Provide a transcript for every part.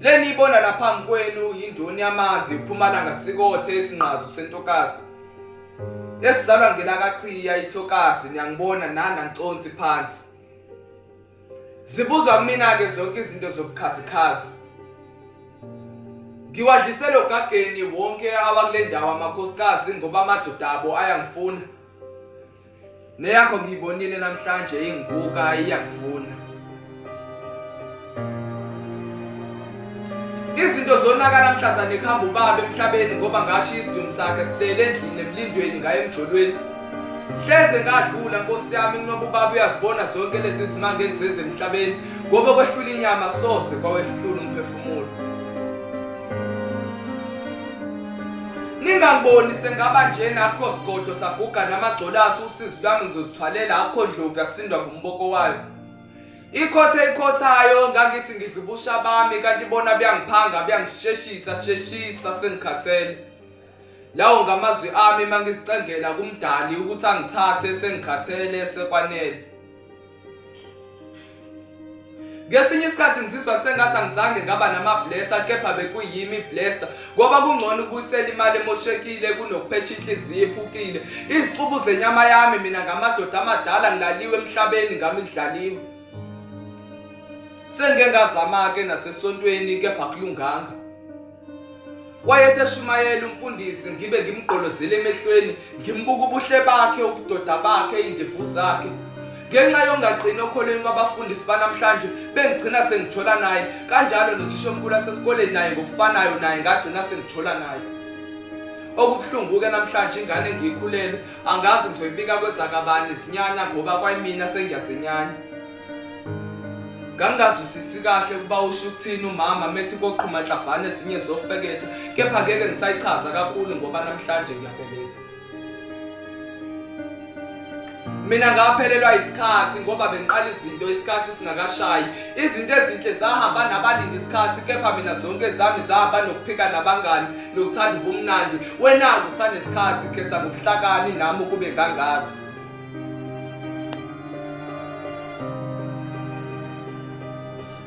Leniyibona lapha kwenu yindoni yamanzi iPhumalanga sikothe isinqazo sentokazi. Esizalwa ngelakaChiya ithokazi niyangibona nana nconsi phansi. Zibuzwa kumina-ke zonke izinto zobukhazikhazi. Ngiwadlisela ogageni wonke awakule ndawo amakhosikazi ngoba amadoda abo ayangifuna. Neyakho ngiyibonile namhlanje ingibuka iyangifuna. Izinto zonakala mhlazane kuhamba ubaba emhlabeni ngoba ngashiya isidumu sakhe silele endlini emlindweni ngaye emjolweni. Hleze ngadlula nkosi yami kunoba ubaba uyazibona zonke lezi zimanga engizenza emhlabeni ngoba kwehlula inyama soze kwawehlula umphefumulo. Ningangiboni sengaba njena akukho sigodo saguga namagcolaso usizi lwami ngizozithwalela akukho ndlovu yasindwa ngumboko wayo. Ikhothe ikhothayo ngangithi ngidla ubusha bami kanti bona buyangiphanga buyangisheshisa sheshisa sengikhathele. Lawo ngamazwi ami mangizicengela kumdali ukuthi angithathe sengikhathele sekwanele. Ngesinye isikhathi ngizizwa sengathi angizange ngaba nama-blesser kepha bekuyimi i-blesser ngoba kungcono ukubuyisela imali emoshekile kunokuphesha inhliziyo ephukile. Izicubu zenyama yami mina ngamadoda amadala ngilaliwe emhlabeni ngami kudlaliwe. Sengike ngazama-ke nasesontweni kepha kulunganga. Wayethi eshumayela umfundisi ngibe ngimgqolozele emehlweni ngimbuka ubuhle bakhe ubudoda bakhe indevu zakhe ngenxa yongaqini okholweni kwabafundisi banamhlanje bengigcina sengijola naye kanjalo nothishomkhulu asesikoleni naye ngokufanayo naye ngagcina sengijola naye okubuhlungu-ke namhlanje ingane engiyikhulelwe angazi ngizoyibika kwezakabani zinyanya ngoba kwayimina sengiyazenyanya Ngangingazwisisi kahle ukuba usho ukuthini umama methi koqhuma nhlavane ezinye zofeketha kepha ngeke ngisayichaza kakhulu ngoba namhlanje ngiyabeletha. Mina ngaphelelwa isikhathi ngoba bengiqala izinto isikhathi singakashayi. Izinto ezinhle zahamba nabalindi isikhathi kepha mina zonke zami zahamba nokuphika nabangani nokuthanda ubumnandi. Wena-ke usanesikhathi khetha ngobuhlakani nami ukube ngangazi.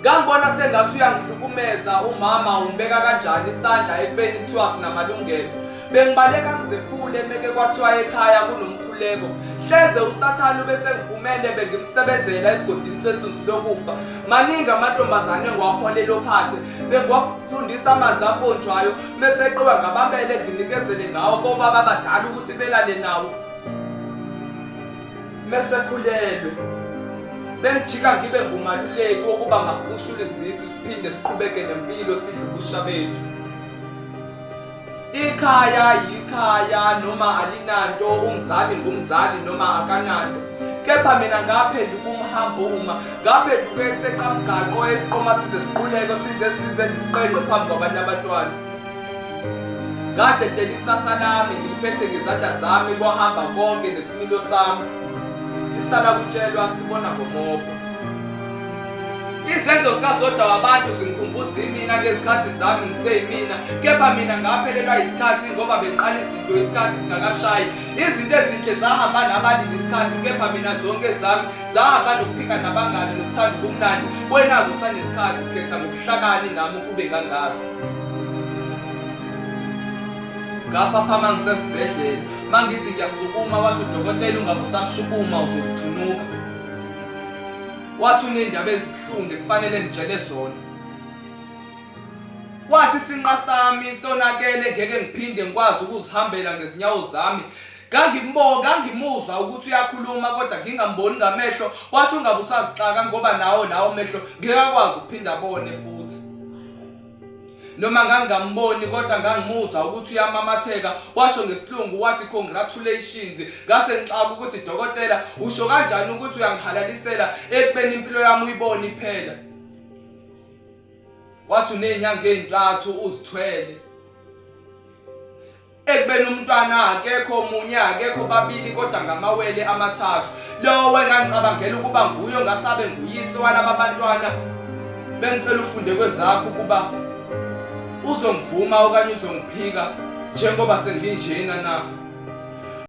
Ngangibona sengathi uyangihlukumeza umama umbeka kanjani isandla ekubeni kuthiwa sinamalungelo. Bengibaleka ngizephule meke kwathiwa ekhaya kunomkhuleko. Hleze uSathane ubesengivumele bengimsebenzela esigodini sethunzi lokufa. Maningi amantombazane engiwaholela ophathe bengiwafundisa amanzi ampontshwayo mese eqiwa ngabambele nginikezele ngawo kobaba abadala ukuthi belale nawo. Mesekhulelwe bengijika ngibe ngumaluleki wokuba mahushule izisu siphinde siqhubeke nempilo sidle ubusha bethu. Ikhaya yikhaya noma alinanto, umzali ngumzali noma akananto. Kepha mina ngaphenduka umhambuma, ngaphenduka eseqamgaqo esiqoma size siquleke size size ndisiqenqe phambi kwabanye abantwana. Ngadedela ikusasa lami ngiliphethe ngezandla zami kwahamba konke nesimilo sami. Isala kutshelwa sibona ngomopho. Izenzo zikaZodwa wabantu zingikhumbuza imina ngezikhathi zami ngiseyimina kepha mina ngaphelelwa isikhathi ngoba bengiqala izinto isikhathi singakashayi. Izinto ezinhle zahamba nabalindi isikhathi kepha mina zonke zami zahamba nokuphika nabangani nokuthanda ubumnandi. Wena-ke usanesikhathi khetha ngobuhlakani nami ukube ngangazi. Ngaphaphama ngisesibhedlela mangithi ngiyasukuma wathi udokotela ungabe usashukuma uzozithunuka. Wathi unendaba ezibuhlungu ekufanele ngitshele zona. Wathi isinqa sami sonakele ngeke ngiphinde ngikwazi ukuzihambela ngezinyawo zami. Ngangimbo ngangimuzwa ukuthi uyakhuluma kodwa ngingamboni ngamehlo. Wathi ungabe usazixaka ngoba nawo lawo mehlo ngeke akwazi ukuphinda abone futhi. Noma ngangingamboni kodwa ngangimuzwa ukuthi uyamamatheka washo ngesilungu wathi congratulations ngase ngixaka ukuthi dokotela usho kanjani ukuthi uyangihalalisela ekubeni impilo yami uyibona iphela wathi unezinyanga ezintathu uzithwele Ekubeni umntwana akekho omunye akekho babili kodwa ngamawele amathathu. Lowo engangicabangela ukuba nguye ongasabe nguyise walaba bantwana bengicela ufunde kwezakho ukuba uzongivuma okanye uzongiphika njengoba senginjena na.